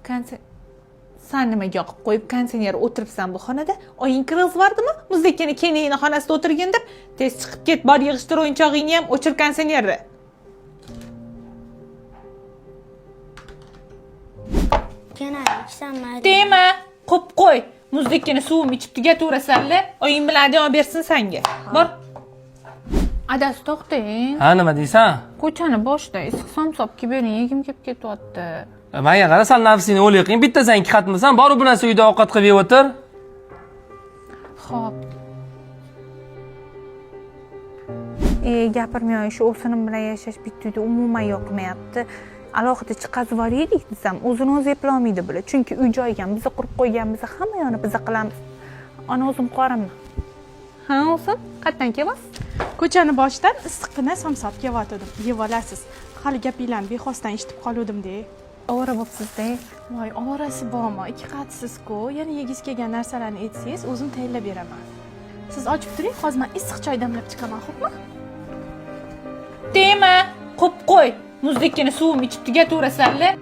Konser san nimaga yoqib qo'yib konditsioner o'tiribsan bu xonada? Oying kirg'izvordimi? Muzdekkani keniyini xonasida o'tirgin deb. Tez chiqib ket, bor yig'ishtir o'yinchog'ingni ham, o'chir konditsionerni. Kenan ichsam mayli. Tema, qo'yib qo'y. Muzdekkani suvim ichib tugataverasanlar. Oying bilan adang olib bersin sanga. Bor. Adasi to'xtang. Ha, nima deysan? Ko'chani boshida issiq somsa olib kelib bering, yegim kelib ketyapti. Manga qara, san nafsingni o'lik qilgin. Bitta san ikki xatmisan, borib bu narsa uyda ovqat qilib yeb o'tir. Xo'p. Gapirmay, shu o'sinim bilan yashash bitta uyda umuman yoqmayapti. Alohida chiqazib yuboraylik desam, o'zini o'zi eplolmaydi bular. Chunki uy joyi ham biza qurib qo'yganmiz, hamma yoqni biza qilamiz. Ona o'zim qoraman. Ha, o'sim, qayerdan kelyapsiz? Ko'chani boshidan issiqqina somsa olib kelyotgandim. Yeb olasiz. Hali gapinglarni bexosdan eshitib qoluvdim-de. Ovora bo'libsiz-da. Voy, ovorasi bormi? Ikki qatsiz-ku. Yana yegingiz kelgan narsalarni aytsangiz, o'zim tayyorlab beraman. Siz ochib turing, hozir men issiq choy damlab chiqaman, xo'pmi? Tema, qo'yib qo'y. Muzdekkani suvim ichib tugataverasanlar.